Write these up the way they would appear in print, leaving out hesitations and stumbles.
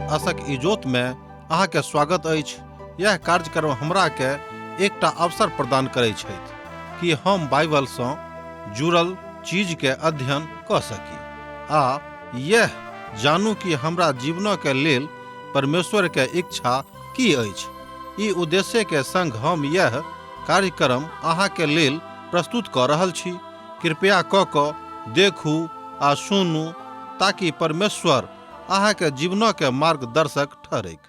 आशक इजोत में अहाँ के स्वागत अछि। यह कार्यक्रम हमरा के एकटा अवसर प्रदान करै छथि कि हम बाइबल सँ जुड़ल चीज के अध्ययन कऽ सकी आ यह जानू कि हमरा जीवन के लेल परमेश्वर के इच्छा की अछि। ई उद्देश्य के संग हम यह कार्यक्रम अहाँ के लेल प्रस्तुत कऽ रहल छी। कृपया कऽ कऽ देखू आ सुनू ताकि परमेश्वर अहाँ के जीवन के मार्गदर्शक ठहरैक।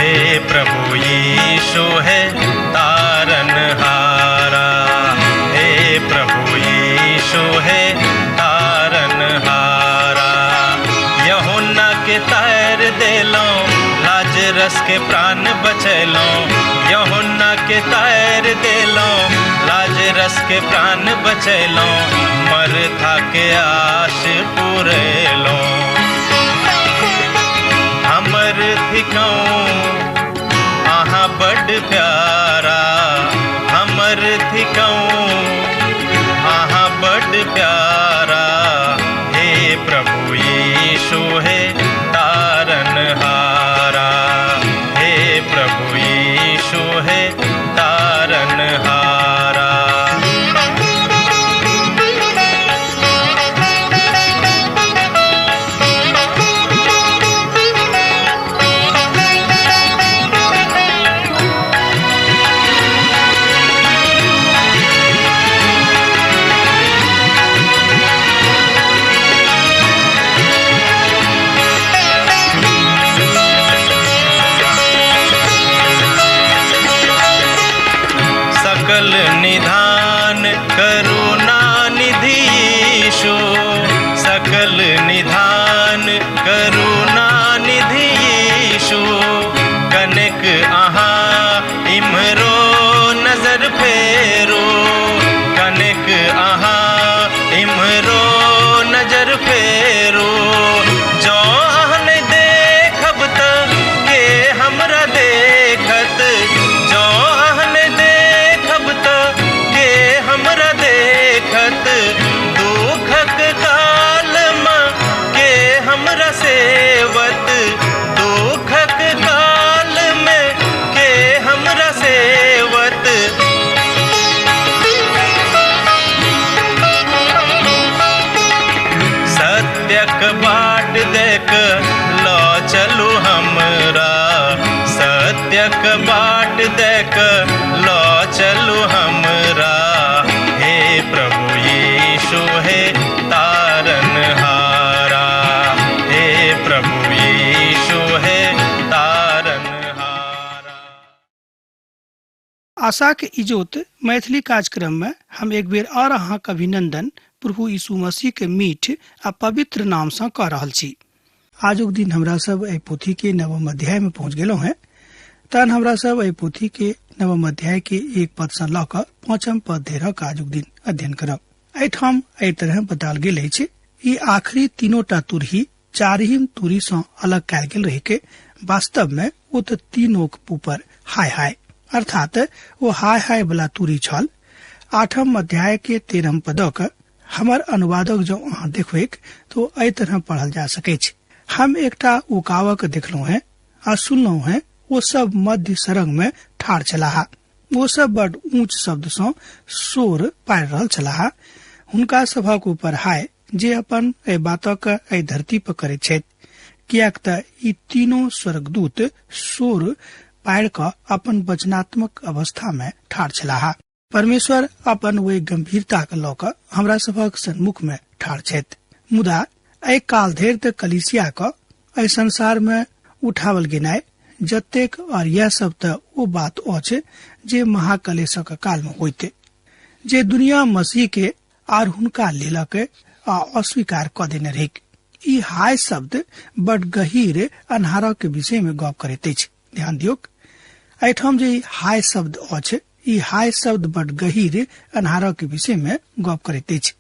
हे प्रभु यीशु है तारन हारा, हे प्रभु यीशु है तारन हारा। यूहन्ना के तार देलो, लाजरस के प्राण बचैलो। यूहन्ना के तार देलो, लाजरस के प्राण बचैलो। मरथा के आश पुरेलो। हमर थिकौं अहाँ बड प्यारा, हमर थिकौं अहाँ बड प्यारा। हे प्रभु यीशु हे तारन हारा, हे प्रभु यीशु हे तारन हारा। सकल निधान करुणा निधि यीशु, सकल निधान करुणा निधि यीशु। कनक अहाँ इम्हरो नजर फेरो, कनक अहाँ इम्हरो नजर फेरो। जँ अहाँ नहि देखब त के हमरा देखत, जँ अहाँ नहि देखब त के हमरा देखत। दुखक काल मे के हमरा सेवत, दुखक काल मे के हमरा सेवत। सत्यक बाट देख ल चलू हमरा, सत्यक बाट देख ल चलू हमरा। हे प्रभु यीशु हे तारन हारा, हे प्रभु यीशु हे तारन हारा। आशा के इजोत मैथिली कार्यक्रम में हम एक बेर और अहाँ के अभिनंदन प्रभु यीशु मसीह के मीठ आ पवित्र नाम से कऽ रहल छी। आजुक दिन हमरा सब एहि पोथी के नवम अध्याय में पहुंच गेलहुँ हैं। तहन हमरा सब एहि पोथी के नवम अध्याय के 1 पद से लऽ कऽ 5 पद धरिक आजुक दिन अध्ययन करब। एहिठाम एहि तरह बतायल गेल अछि, ई आखिरी तीनोटा तुरही चारिम तुरी सँ अलग कयल गेल रहे के वास्तव में ओ तऽ तीनोक ऊपर हाय हाय, अर्थात ओ हाय हाय वाला तुरी छल। 8 अध्याय के 13 पदक हमर अनुवादक जँ अहाँ देखबैक तो एहि तरह पढ़ल जा सकैछ। हम एकटा उकावक देखलहुँ हैं आ सुनलहुँ हैं, ओ सब मध्य सरंग में ठाढ़ छलाह। ओ सब बड ऊंच शब्द सँ शोर पारि रहल छलाह। हुनका सभक ऊपर हाय जे अपन एहि बातक एहि धरती पर करैत छथि, किएक तऽ ई तीनों स्वर्गदूत शोर पारि कऽ अपन वचनात्मक अवस्था में ठाढ़ छलाह। परमेश्वर अपन ओहि गंभीरता के लऽ कऽ हमरा सभक सन्मुख में ठाढ़ छथि। मुदा एहि काल धरि तऽ कलीसिया के एहि संसार में उठावल गेनाइ जतेक और यह सब तऽ ओ बात अछि जे महाकलेशक काल में होइत, जे दुनिया मसीह के आर हुनका लेलक आ अस्वीकार कऽ देने रहैक। ई हाय शब्द बड गहीर अन्हारक के विषय में गप करैत अछि। ध्यान दियौक, एहिठाम जे ई हाय शब्द अछि, ई हाय शब्द बड गहीर अन्हारक के विषय में गप करैत अछि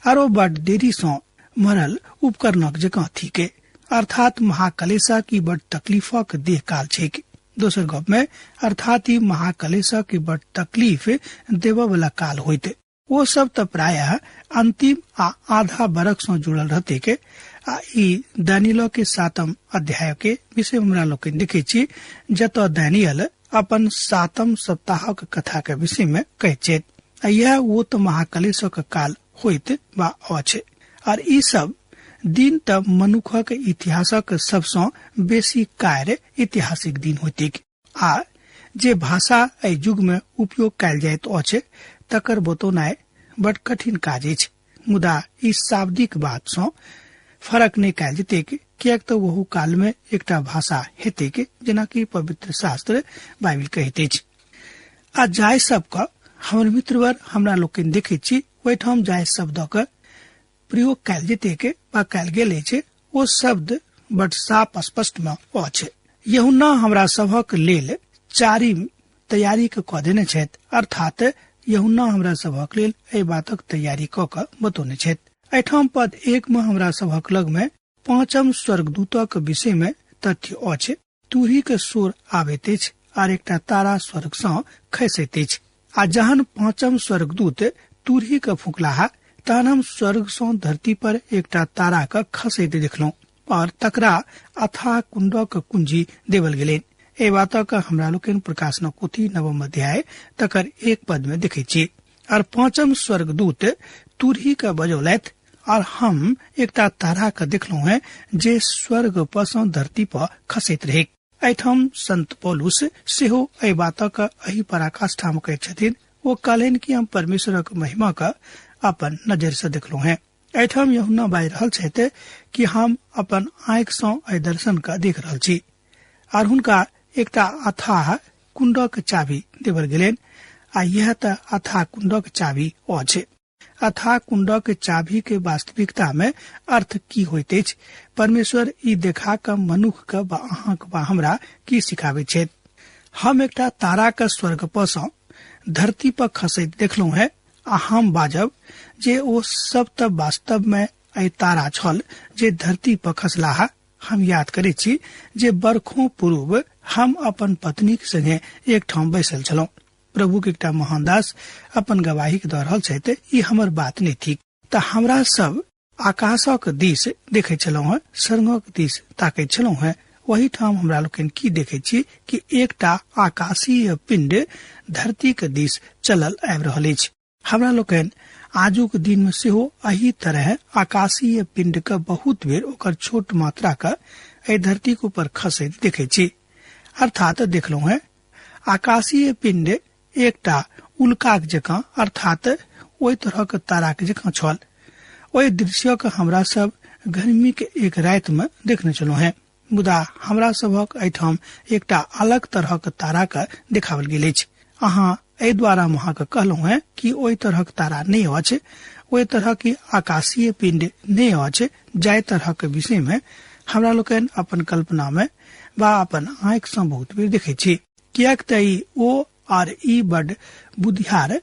आरो बड देरी सँ मरल उपकरणक जकाँ थीके, अर्थात महाकलेशक ई बड़ तकलीफक देहकाल छैक। दोसर गप में अर्थात ई महाकलेशक बड़ तकलीफ देबऽ वाला काल होइत। ओ सब त प्रायः अंतिम आ आधा बरख से जुड़ल रहते के। आ ई दानियल के 7 अध्याय के विषय हमरा लोकनि देखे छी, जतऽ दानियल अपन 7 सप्ताहक कथा के विषय में कहैत छथि। यह वो तो महाकलेशक काल होइत बा अछि। और ई सब दिन त मनुखक इतिहासक सबसँ बेसी कार्य ऐतिहासिक दिन होइतिक। आ जे भाषा एहि युग में उपयोग कयल जाइत अछि तकर बतौनाइ बड कठिन काज अछि, मुदा ई शाब्दिक बात सँ फरक नहि कयल जेतैक, किएक तऽ ओहू काल में एकटा भाषा हेतैक, जेनाकि पवित्र शास्त्र बाइबिल कहैत अछि। आ जाय सबके हमर मित्रवर हमरा लोकनि देखैत छी ओहिठाम जाय शब्दक प्रयोग कयल जेतैक वा कयल गेल अछि, ओ शब्द बड साफ स्पष्ट में अछि। यूहन्ना हमरा सभक लेल चारिम तैयारी के कऽ देने छथि, अर्थात यूहन्ना हमरा सभक लेल एहि बातक तैयारी कऽ कऽ बतौने छथि। एहिठाम पद 1 में हमरा सभक लग में 5 स्वर्गदूतक विषय में तथ्य अछि। तुरही के स्वर आबैत अछि आर एकटा तारा स्वर्ग सँ खसैत अछि। आ जहन 5 स्वर्गदूत तुरही के फुकलाहा तहन हम स्वर्ग सँ धरती पर एकटा तारा के खसैत देखलहुँ और तकरा अथाह कुंडक कुंजी देवल गेलै। एहि बातक हमरा लोकनि प्रकाशनक पोथी 9 अध्याय तकर 1 पद में देखै छी। और 5 स्वर्गदूत तुरही के बजौलथि और हम एकटा तारा के देखलहुँ हैं जे स्वर्ग पर सँ धरती पर खसैत रहे। एहिठाम संत पौलुस सेहो एहि बातक एहि पराकाष्ठा में कहैत छथिन। ओ कहलनि कि हम परमेश्वरक महिमा के अपन नजर से देखलहुँ हैं। एहिठाम यूहन्ना बाजि रहल छथि कि हम अपन आँखि सँ एहि दर्शन के देख रहल छी। और हुनका एकटा अथाह कुंडक चाबी देवल गेलनि आ यह तऽ अथाह कुंडक चाबी अछि। अथाह कुंडक चाबी के वास्तविकता में अर्थ की होइत अछि? परमेश्वर ई देखा कऽ मनुख के वा अहाँक वा हमरा की सिखाबै छथि? हम एकटा तारा के स्वर्ग पर सँ धरती पर खसैत देखलहुँ हैं आ हम बाजब जे ओ सब तऽ वास्तव में एहि तारा छल जे धरती पर खसलाहा। हम याद करै छी जे बरखों पूर्व हम अपन पत्नीक संगे एकठाम बैसल छलहुँ। प्रभु के एकटा महान दास अपन गवाही के दऽ रहल छथि, ई हमर बात नहि थिक। तऽ हमरा सब आकाशक दिस देखै छलहुँ हैं, स्वर्गक दिस ताकै छलहुँ हैं। ओहि ठाम हमरा लोकनि की देखै छी कि एकटा आकाशीय पिंड धरती के दिस चलल आबि रहल अछि। हमरा लोकनि आजुक दिन में सेहो एही तरह आकाशीय पिंड के बहुत बेर ओकर छोट मात्रा के एहि धरती के ऊपर खसैत देखै छी। अर्थात देखलहुँ हैं आकाशीय पिंड एकटा उल्काक जकाँ अर्थात ओहि तरहक ताराक जकाँ छल। ओहि दृश्यक हमरा सब गर्मी के एक राति में देखने छलहुँ हैं, मुदा हमरा सबक एहिठाम एकटा अलग तरहक तारा के देखावल गेल अछि। अहाँ एहि द्वारा हम अहाँके कहलहुँ हैं कि ओहि तरहक तारा नहि अछि, ओहि तरहक आकाशीय पिंड नहि अछि, जाहि तरहक विषय में हमरा लोकनि अपन कल्पना में वा अपन आँखि सँ बहुत बेर देखै छी, किएक तऽ ई ओ आर ई बड बुधियार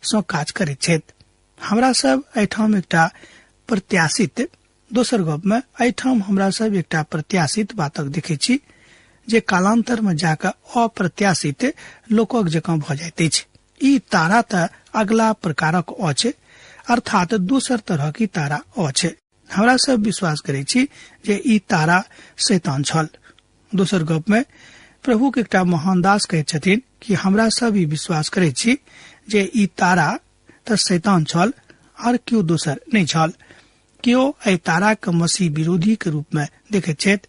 सँ काज करैत छथि। हमरा सब एहिठाम एकटा प्रत्याशित दोसर गप में एहिठाम हमरा सब एकटा प्रत्याशित बातक देखै छी जे कालांतर में जाकऽ अप्रत्याशित लोकक जकाँ भऽ जाइत अछि। ई तारा तऽ अगला प्रकारक अछि, अर्थात दोसर तरहक ई तारा अछि। हमरा सब विश्वास करै छी जे ई तारा शैतान छल। दोसर गप में प्रभु के एकटा महान दास कहैत छथिन कि हमरा सब ई विश्वास करै छी जे ई तारा तऽ शैतान छल आर केओ दोसर नहि छल। केओ एहि तारा के मसीह विरोधी के रूप में देखैत छथि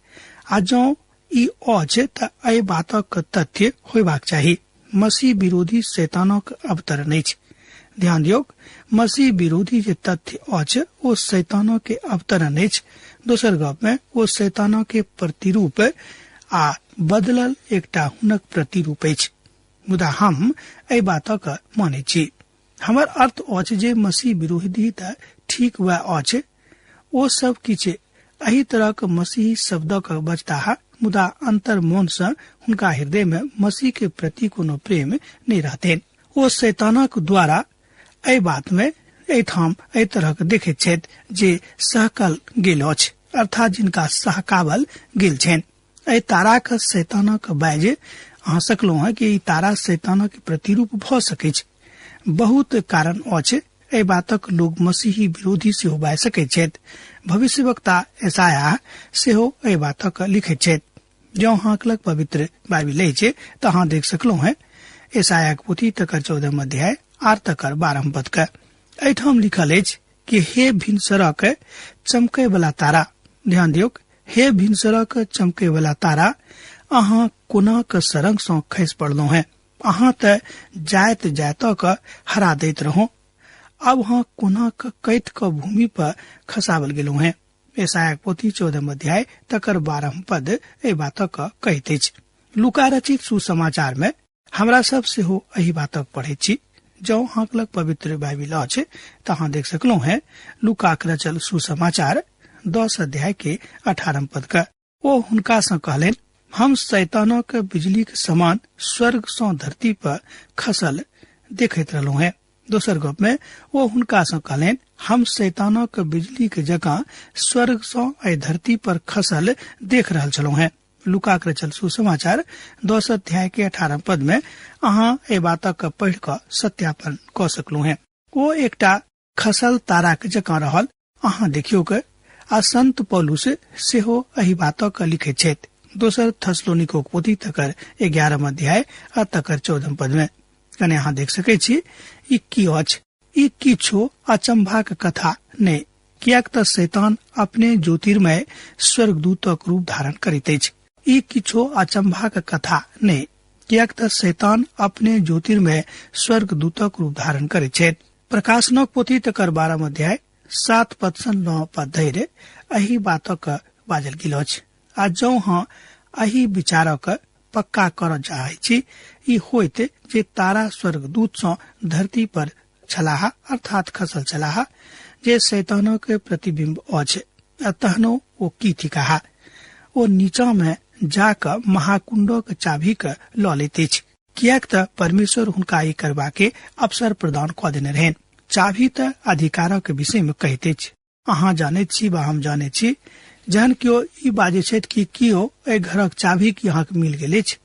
आ जँ ई अछि तऽ एहि बातक तथ्य होयबाक चाही। मसीह विरोधी शैतानक अवतरण अछि। ध्यान दियौक, मसीह विरोधी जे तथ्य अछि ओ शैतानक के अवतरण अछि। दोसर गप में ओ शैतानक के प्रतिरूप आ बदलल एकटा हुनक प्रतिरूप अछि। मुदा हम एहि बातक मानै छी। हमर अर्थ अछि जे मसीह विरोधी तऽ ठीक वएह अछि, ओ सब किछु एहि तरहक मसीह शब्दक बजताह, मुदा अंतर मन सँ हुनका हृदय में मसीह के प्रति कोनो प्रेम नहि रहतनि। ओ शैतानक द्वारा एहि बात में एहिठाम एहि तरहक देखैत छथि जे सहकल गेल अछि, अर्थात जिनका सहकावल गेल छनि। एहि ताराक शैतानक बाज अहाँ सकलहुँ हेँ कि ई तारा शैतानक प्रतिरूप भऽ सकैछ। बहुत कारण अछि एहि बातक लोग मसीही विरोधी सेहो बाजि सकैत छथि। भविष्यवक्ता यशायाह सेहो एहि बातक लिखैत छथि। जँ अहाँक लग पवित्र बाइबिल अछि तऽ अहाँ देख सकलहुँ हेँ यशायाहक पोथी तकर 14 अध्याय आर तकर 12 पद के। एहिठाम लिखल अछि कि हे भिनसरक चमकै वाला तारा, ध्यान दियौक, हे भिनसरक चमकै वाला तारा, अहाँ कोना के सरंग सँ खसि पड़लहुँ हेँ। अहाँ तऽ जाइत जाइत के हरा दैत रहू, अब अहाँ कोना के कैट के भूमि पर खसावल गेलहुँ हेँ। यशायाहक पोथी 14 अध्याय तकर 12 पद एहि बातक कहैत अछि। लूका रचित सुसमाचार में हमरा सब सेहो एहि बातक पढ़ैत छी। जँ अहाँक लग पवित्र बाइबिल अछि तऽ अहाँ देख सकलहुँ हेँ लूकाक रचल सुसमाचार 10 अध्याय के 18 पद के। ओ हुनका सँ कहलनि, हम शैतानक बिजलीक समान स्वर्ग सँ धरती पर खसल देखैत रहलहुँ हेँ। दोसर गप में ओ हुनका सँ कहलनि, हम शैतानक बिजलीक जकाँ स्वर्ग सँ एहि धरती पर खसल देख रहल छलहुँ हेँ। लूकाक रचल सुसमाचार 10 अध्याय के 18 पद में अहाँ एहि बातक पढ़ि कऽ सत्यापन कऽ सकलहुँ हेँ। ओ एकटा खसल ताराक जकाँ रहल। अहाँ देखियौक, आ संत पौलुस सेहो एहि बातक लिखैत छथि दोसर थसलोनिकोक पोथी तकर 11 अध्याय आ तकर 14 पद में। कने अहाँ देख सकै छी ई की अछि। ई किछु अचंभाक कथा नहि, किएक तऽ शैतान अपने ज्योतिर्मय स्वर्गदूतक रूप धारण करैत अछि। ई किछु अचंभाक कथा नहि, किएक तऽ शैतान अपने ज्योतिर्मय स्वर्गदूतक रूप धारण करैत छथि। प्रकाशनक पोथी तकर 12 अध्याय 7 पद सँ 9 पद धरि एहि बातक बाजल गेल अछि। आ जौं अहाँ एहि विचारक पक्का करऽ चाहै छी, ई होइत जे तारा स्वर्गदूत सँ धरती पर छलाह, अर्थात खसल छलाह, जे शैतानक प्रतिबिंब अछि। आ तहनो ओ की थिकाह? ओ नीचा मे जा कऽ महाकुंडक चाभी के लऽ लैत अछि, किएक तऽ परमेश्वर हुनका ई करबा के अवसर प्रदान कऽ देने रहनि। चाभी तऽ अधिकारक विषय मे कहैत अछि। अहाँ जानैत छी वा हम जानैत छी, जहन केओ ई बाजै छथि कि केओ एहि घरक चाभी की अहाँके मिल गेल अछि,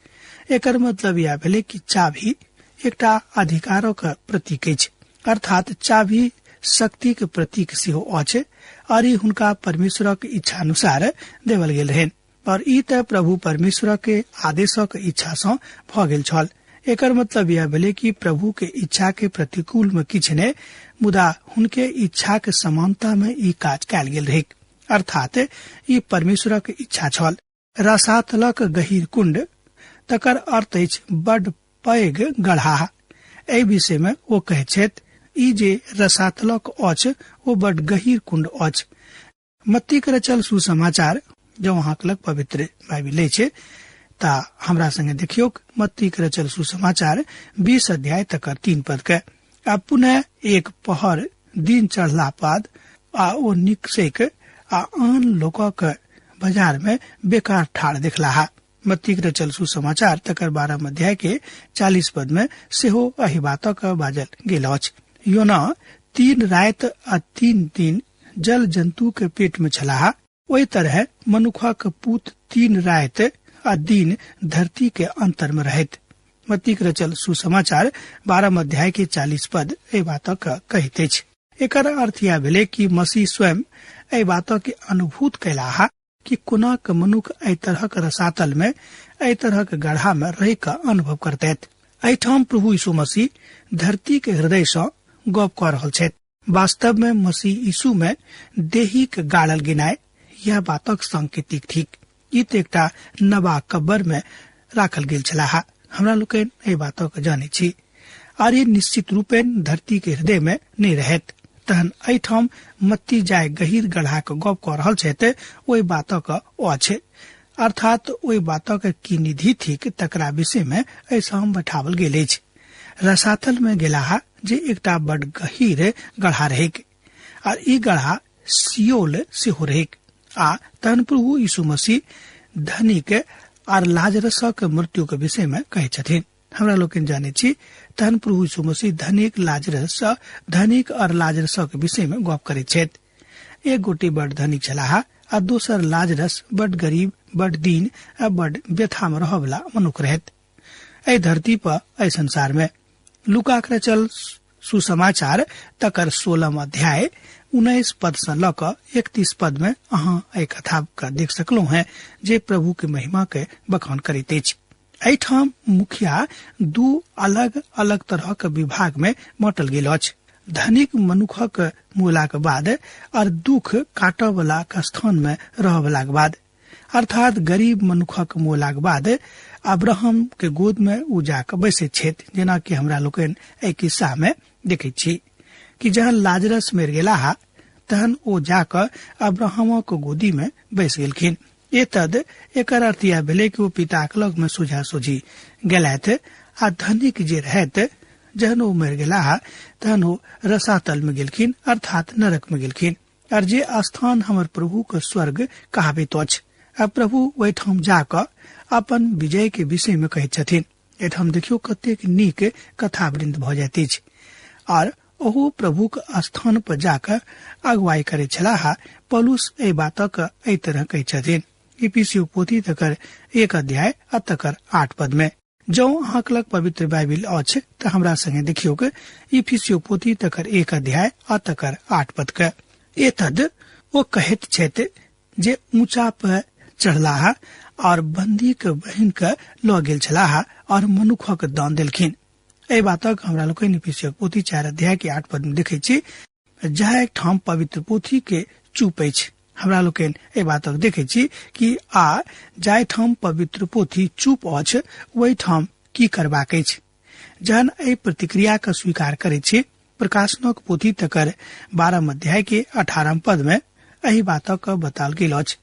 एकर मतलब इएह भेलै कि चाभी एकटा अधिकारक प्रतीक अछि, अर्थात चाभी शक्तिक प्रतीक सेहो अछि। और ई हुनका परमेश्वरक इच्छा अनुसार देवल गेल रहनि, और ई तऽ प्रभु परमेश्वरक आदेशक इच्छा सँ भऽ गेल छल। एकर मतलब यह भेलै कि प्रभु के इच्छा के प्रतिकूल में किछु नहि, मुदा हुनके इच्छा के समानता में ई काज कयल गेल रहै, अर्थात ई परमेश्वरक इच्छा छल। रसातलक गहीर कुंड, तकर अर्थ अछि बड पैघ गढ़ा। एहि विषय में ओ कहैत छथि, ई जे रसातलक अछि ओ बड गहीर कुंड अछि। मत्ती के रचल सुसमाचार जँ अहाँक लग पवित्र बाइबिल अछि ता हमरा संगे देखियौक मत्ती के रचल सुसमाचार 20 अध्याय तकर 3 पद के। आ पुनः एक पहर दिन चढ़ला बाद आ ओ निकसैक आ आन लोकक बाजार में बेकार ठाढ़ देखलाहा। मत्ती के रचल सुसमाचार तकर 12 अध्याय के 40 पद में सेहो एहि बातक बाजल गेल अछि। योना 3 राति आ 3 दिन जल जंतु के पेट में छलाह, ओहि तरह मनुखक पूत 3 राति आ दिन धरती के अंतर में रहैत। मत्ती के रचल सुसमाचार 12 अध्याय के 40 पद एहि बातक कहैत अछि। एकर अर्थ यह भेलै कि मसीह स्वयं एहि बातक के अनुभूत कयलाह कि कोना के मनुख एहि तरहक रसातल में, एहि तरहक गढ़ा में रहि कऽ अनुभव करतैत। एहिठाम प्रभु यीशु मसीह धरती के हृदय सँ गप कऽ रहल छथि। वास्तव में मसीह यीशु में देहीक गाड़ल गेनाइ यह बातक सांकेतिक थिक। ई तऽ एकटा नवा कब्बर में राखल गेल छलाह। हमरा लोकनि एहि बातक जानै छी। आर ई निश्चित रूपेण धरती के हृदय में नहि रहैत। तहन एहिठाम मत्ती जाय गहीर गढ़ाक गप कऽ रहल छथि ओहि बातक अछि, अर्थात ओहि बातक की निधि थिक तकरा विषय में एहिठाम बैठावल गेल अछि। रसातल में गेलाह जे एकटा बड गहीर गढ़ा रहैक, आर ई गढ़ा सियोल सेहो रहैक। आ तहन प्रभु यीशु मसीह धनिक आर लाजरसक मृत्यु के विषय में कहै छथिन। हमरा लोकनि जानै छी तहन प्रभु यीशु मसीह धनिक लाजरस धनिक और लाजरसक विषय में गप करैत छथि। एक गोटे बड़ धनिक छलाह आ दोसर लाजरस बड़ गरीब, बड़ दीन आ बड़ व्यथा में रहयवला मनुख रहत एहि धरती पर, एहि संसार में। लूकाक रचल सुसमाचार तकर 16 अध्याय 19 पद से ल क 31 पद में अहाँ एहि कथा के देख सकलहुं हैं जे प्रभु के महिमा के बखान करैत अछि। एहिठाम मुखिया दू अलग अलग तरह के विभाग में बांटल गेल अछि। धनिक मनुखक मुलाक बाद और दुख काटऽ वाला के स्थान में रहऽ वाला के बाद, अर्थात गरीब मनुखक मोलाक बाद अब्राहम के गोद में उ जाके बैसैत छथि, जेना कि हमरा लोकनि एहि किस्सा में देखैत छी कि जहन लाजरस मरि गेलाह तहन ओ जाकऽ अब्राहमक गोदी में बैस गेलखिन। एतद एकर अर्थ यह भेलै कि ओ पिताक लग में सोझा सोझी गेलथि आ धनिक जे रहैत जहन ओ मरि गेलाह तहन ओ रसातल में गेलखिन, अर्थात नरक में गेलखिन, और जे स्थान हमर प्रभु के स्वर्ग कहाबैत अछि। आ प्रभु ओहिठाम जाकऽ अपन विजय के विषय में कहैत छथिन। एहिठाम देखियौ कतेक नीक कथा वृंद भऽ जाइत अछि। और ओहो प्रभुक स्थान पर जाकऽ अगुवाई करैत छलाह। पौलुस एहि बातक एहि तरह कहैत छथिन इफिसियो पोथी तकर 1 अध्याय आ तकर 8 पद में। जौ अहाँक लग पवित्र बाइबिल अछि तऽ हमरा संगे देखियौक इफिसियो पोथी तकर 1 अध्याय आ तकर 8 पद के। एतद ओ कहैत छथि जे ऊंचा पर चढ़लाह और बंदी के बहिन के लऽ गेल छलाह और मनुखक दान देलखिन। एहि बातक हमरा लोकनि इफिसियो पोथी 4 अध्याय के 8 पद में देखै छी, जहाँ एक ठाम पवित्र पोथी के चुप अछि। हमरा लोकनि एहि बातक देखै छी कि आ जाहि ठाम पवित्र पोथी चुप अछि ओहि ठाम की करबाक अछि। जहन एहि प्रतिक्रिया के स्वीकार करैत छी, प्रकाशनक पोथी तकर 12 अध्याय के 18 पद में एहि बातक बताल गेल अछि।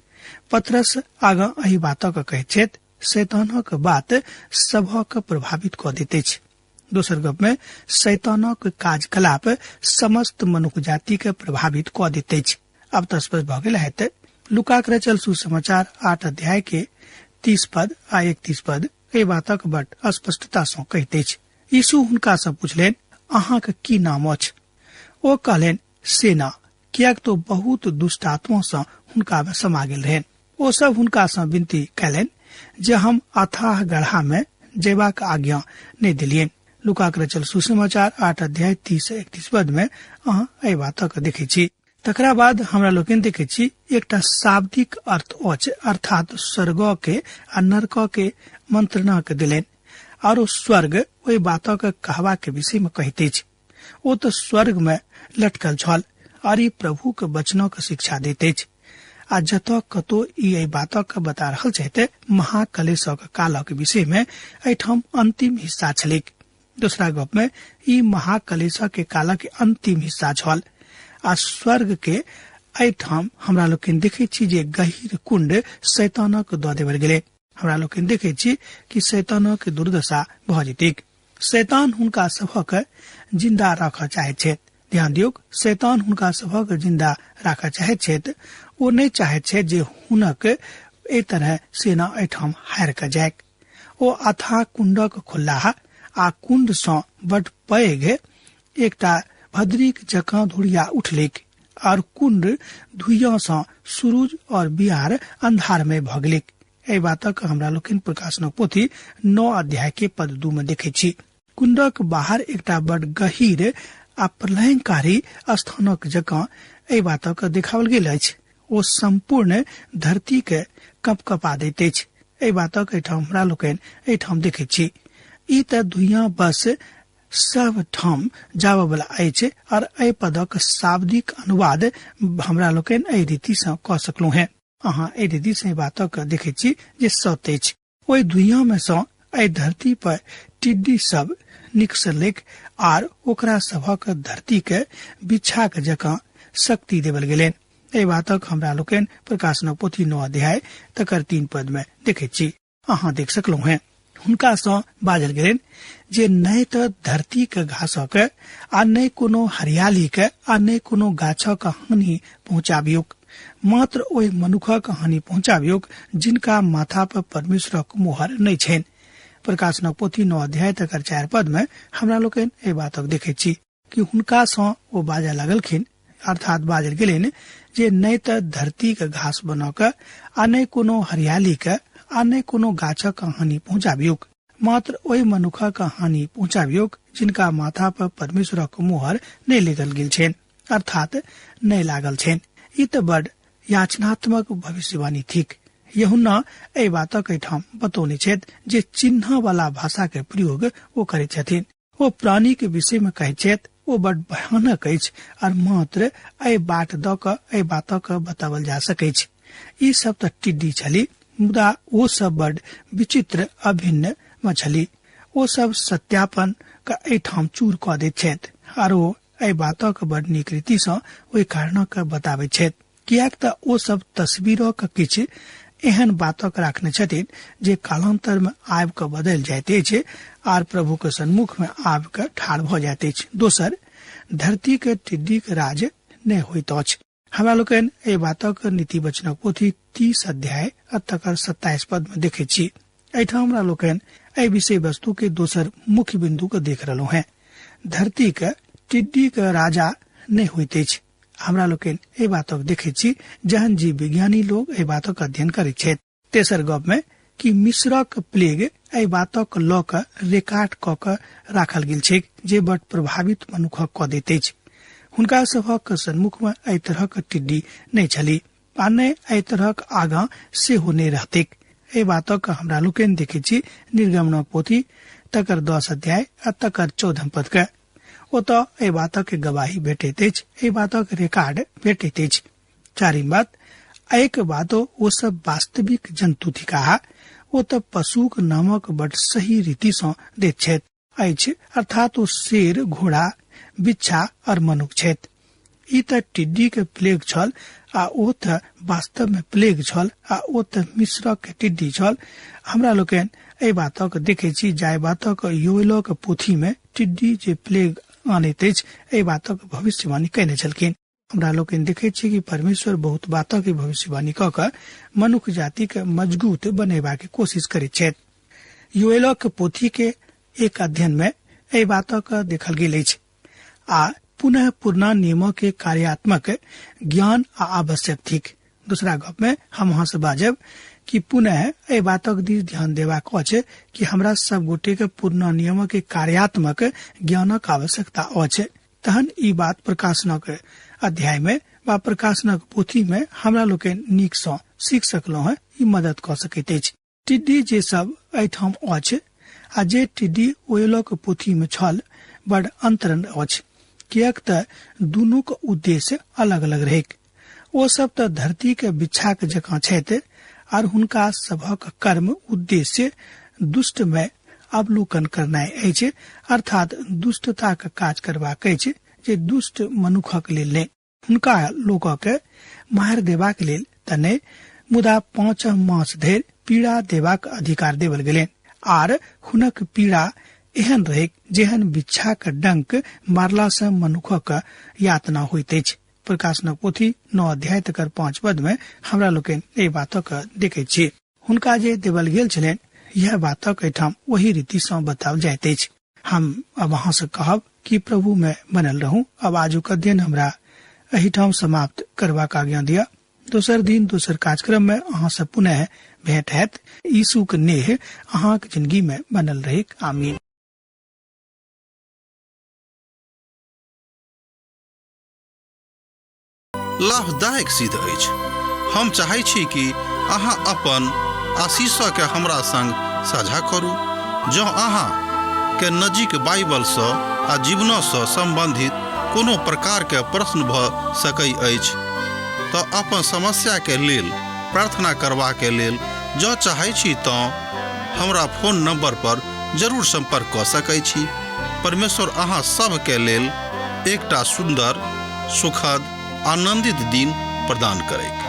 पतरस आगाँ एहि बातक कहैत छथि, शैतानक बात सभक प्रभावित कऽ दैत अछि। दोसर गप में शैतानक कार्यकलाप समस्त मनुख जाति के प्रभावित कऽ दैत अछि। अब तऽ स्पष्ट भऽ गेल हेतै। लूकाक रचल सुसमाचार 8 अध्याय के 30 पद आ 31 पद एहि बातक बड स्पष्टता सँ कहैत अछि। यीशु हुनका सँ पुछलनि, अहाँक की नाम अछि? ओ कहलनि, सेना, किएक तो बहुत दुष्ट आत्मा सँ हुनका में समा गेल रहनि। ओ सब हुनका सँ विनती कयलनि जे हम अथाह गड्ढा में जेबाक आज्ञा नहि देलियनि। लूकाक रचल सुसमाचार 8 अध्याय 30 31 पद में अहाँ एहि बातक देखै छी। तकरा बाद हमरा लोकनि देखै छी एकटा शाब्दिक अर्थ अछि, अर्थात स्वर्ग के आ नरक के मंत्रणा के देलनि और ओ स्वर्ग ओहि बातक कहबा के विषय में कहैत अछि। ओ तऽ स्वर्ग में लटकल छल और ई प्रभु के वचनक शिक्षा दैत अछि। आ जतऽ कतौ ई एहि बातक बता रहल छथि महाकलेशक कालक विषय में एहिठाम अंतिम हिस्सा छलैक। दोसरा गप में ई महाकलेशक के कालक अंतिम हिस्सा छल आ स्वर्ग के एहिठाम हमरा लोकनि देखै छी जे गहीर कुंड शैतानक दऽ देवल गेलै। हमरा लोकनि देखै छी कि शैतानक दुर्दशा भऽ जेतैक। शैतान हुनका सभक जिंदा राखऽ चाहैत छथि। ध्यान दियौक, शैतान हुनका सभक जिंदा राखऽ चाहैत छथि। ओ नहि चाहैत छथि जे हुनक एहि तरह सेना एहिठाम हारि कऽ जाय। ओ अथाह कुंडक खोललाह आ कुंड सँ बड पैघ एकटा भद्रीक जकाँ धुरिया उठलैक और कुंड धुइया सँ सुरुज और बिहार अंधार में भऽ गेलैक। एहि बातक हमरा लोकनि प्रकाशनक पोथी 9 अध्याय के पद 2 में देखै छी। कुंडक बाहर एकटा बड गहीर आ प्रलयंकारी स्थानक जकाँ एहि बातक देखाओल गेल अछि। ओ सम्पूर्ण धरती के कपकपा दैत अछि। एहि बातक एहिठाम हमरा लोकनि एहिठाम देखैत छी। ई तऽ धुइया बस सब ठाम जाबऽ वाला अछि और एहि पदक शाब्दिक अनुवाद हमरा लोकनि एहि रीति सँ कऽ सकलहुँ हेँ। अहाँ एहि रीति सँ एहि बातक देखैत छी जे सत्य अछि। ओहि धुइया में सँ एहि धरती पर टिड्डी सब निकसलैक आर ओकरा सभक धरती के बिछाक जकाँ शक्ति देवल गेलनि। एहि बातक हमरा लोकनि प्रकाशनक पोथी 9 अध्याय तकर 3 पद में देखैत छी। अहाँ देख सकलहुँ हेँ हुनका सँ बाजल गेलनि जे नहि तऽ धरती के घासक आ नहि कोनो हरियाली के आ नहि कोनो गाछक हानि पहुँचाबियौक, मात्र ओहि मनुखक हानि पहुँचाबियौक जिनका माथा पर परमेश्वरक मोहर नहि छनि। प्रकाशनक पोथी 9 अध्याय तकर 4 पद में हमरा लोकनि एहि बातक देखैत छी कि हुनका सँ ओ बाजय लगलखिन, अर्थात बाजल गेलनि जे नहि तऽ धरती के घास बना कऽ आ नहि कोनो हरियाली के आ नहि कोनो गाछक हानि पहुंचाबियौक, मात्र ओहि मनुखक हानि पहुंचाबियौक जिनका माथा पर परमेश्वरक मोहर नहि लागल गेल छनि, अर्थात नहि लागल छनि। ई तऽ बड याचनात्मक भविष्यवाणी थिक। यूहन्ना एहि बातक एहिठाम बतौने छथि जे चिन्ह वाला भाषा के प्रयोग ओ करैत छथिन। ओ प्राणी के विषय में कहैत छथि ओ बड भयानक अछि और मात्र एहि बाट दऽ कऽ एहि बातक बतावल जा सकैछ। ई सब तऽ टिड्डी छली, मुदा ओ सब बड विचित्र अभिन्न में छली। ओ सब सत्यापन के एहिठाम चूर कऽ दैत छथि और ओ एहि बातक बड नीक रीति सँ ओहि कारणक बताबैत छथि, किएक तऽ ओ सब तस्वीरक किछु एहन बातक राखने छथिन जे कालांतर में आबि कऽ बदलि जाइत अछि आर प्रभु के सन्मुख में आबि कऽ ठाढ़ भऽ जाइत अछि। दोसर, धरती के टिड्डी के राज नहि होइत अछि। हमरा लोकनि एहि बातक नीति वचनक पोथी 30 अध्याय आ तकर 27 पद में देखैत छी। एहिठाम हमरा लोकनि एहि विषय वस्तु के दोसर मुख्य बिंदु के देख रहलहुँ हैं। धरती के टिड्डी के राजा नहि होइत अछि। हमरा लोकनि एहि बातक देखैत छी जहन जीव विज्ञानी लोग एहि बातक अध्ययन करैत छथि। तेसर गप में कि मिस्रक प्लेग एहि बातक लऽ कऽ रिकॉर्ड कऽ कऽ राखल गेल छैक जे बड प्रभावित मनुखक कऽ दैत अछि। हुनका सभक सन्मुख में एहि तरहक टिड्डी नहि छली आ नहि एहि तरहक आगाँ सेहो नहि रहतैक। एहि बातक हमरा लोकनि देखैत छी निर्गमनक पोथी तकर 10 अध्याय आ तकर 14 पद के। ओतऽ एहि बातक गवाही भेटैत अछि, एहि बातक रिकॉर्ड भेटैत अछि। चारिम बात, एहिक बादो ओ सब वास्तविक जन्तु थिकाह। ओ तऽ पशुक नामक बड सही रीति सँ दैत छथि अछि, अर्थात ओ शेर, घोड़ा, बिच्छा और मनुख छथि। ई तऽ टिड्डी के प्लेग छल आ ओ तऽ वास्तव में प्लेग छल आ ओ तऽ मिस्रक के टिड्डी छल। हमरा लोकनि एहि बातक देखै छी जाहि बातक योएलक पोथी में टिड्डी जे प्लेग आनैत अछि एहि बातक भविष्यवाणी कयने छलखिन। हमरा लोकनि देखै छी कि परमेश्वर बहुत बातक भविष्यवाणी कऽ कऽ मनुख जाति के मजगूत बनेबाक कोशिश करैत छथि। योएलक पोथी के एक अध्ययन में एहि बातक देखल गेल अछि आ पुनः पुरना नियमों के कार्यात्मक ज्ञान आ आवश्यक थिक। दूसरा गप में हम अहाँ से बाजब कि पुनः एहि बातक दिस ध्यान देबाक अछि कि हमरा सब गोटे के पुरना नियम के कार्यात्मक ज्ञानक आवश्यकता अछि। तहन ई बात प्रकाशनक अध्याय में वा प्रकाशनक पोथी में हमरा लोकनि नीक सँ सीख सकलहुँ हैं, ई मदद कऽ सकैत अछि। टिड्डी जे सब एहिठाम अछि आ जे टिड्डी ओयलक पोथी में छल बड़ अंतर अछि, किएक तऽ दुनूक उद्देश्य अलग-अलग रहैक। ओ सब तऽ धरती के बिच्छाक जकाँ छथि आर हुनका सभक कर्म उद्देश्य दुष्ट में अवलोकन करनाइ अछि, अर्थात दुष्टताक काज करबाक अछि जे दुष्ट मनुखक लेल नहि, हुनका लोकक मारि देबाक लेल तऽ नहि, मुदा 5 मास धरि पीड़ा देबाक अधिकार देवल गेलनि आर हुनक पीड़ा एहन रहैक जेहन बिच्छाक डंक मारला सँ मनुखक यातना होइत अछि। प्रकाशनक पोथी 9 अध्याय तकर 5 पद में हमरा लोकनि एहि बातक देखैत छी। हुनका जे देवल गेल छलनि यह बातक एहिठाम ओही रीति सँ बताओल जाइत अछि। हम अब अहाँ से कहब कि प्रभु में बनल रहू। अब आजुक अध्ययन हमरा एहिठाम समाप्त करबाक आज्ञा दिया। दोसर दिन दोसर कार्यक्रम में अहाँ से पुनः भेंट हैत। यीशुक नेह अहाँक जिंदगी में बनल रहेक। आमीन। लाभदायक सिद्ध अछि। हम चाहै छी कि अहाँ अपन आशीषके हमरा संग साझा करू। जँ अहाँ के नजीक बाइबलसँ आ जीवनसँ सम्बन्धित कोनो प्रकारके प्रश्न भऽ सकै अछि तऽ अपन समस्याके लेल प्रार्थना करबाके लेल जँ चाहै छी तँ हमरा फोन नंबर पर जरूर संपर्क कऽ सकै छी। परमेश्वर अहाँ सभके लेल एकटा सुन्दर, सुखद, आनंदित दिन प्रदान करैक।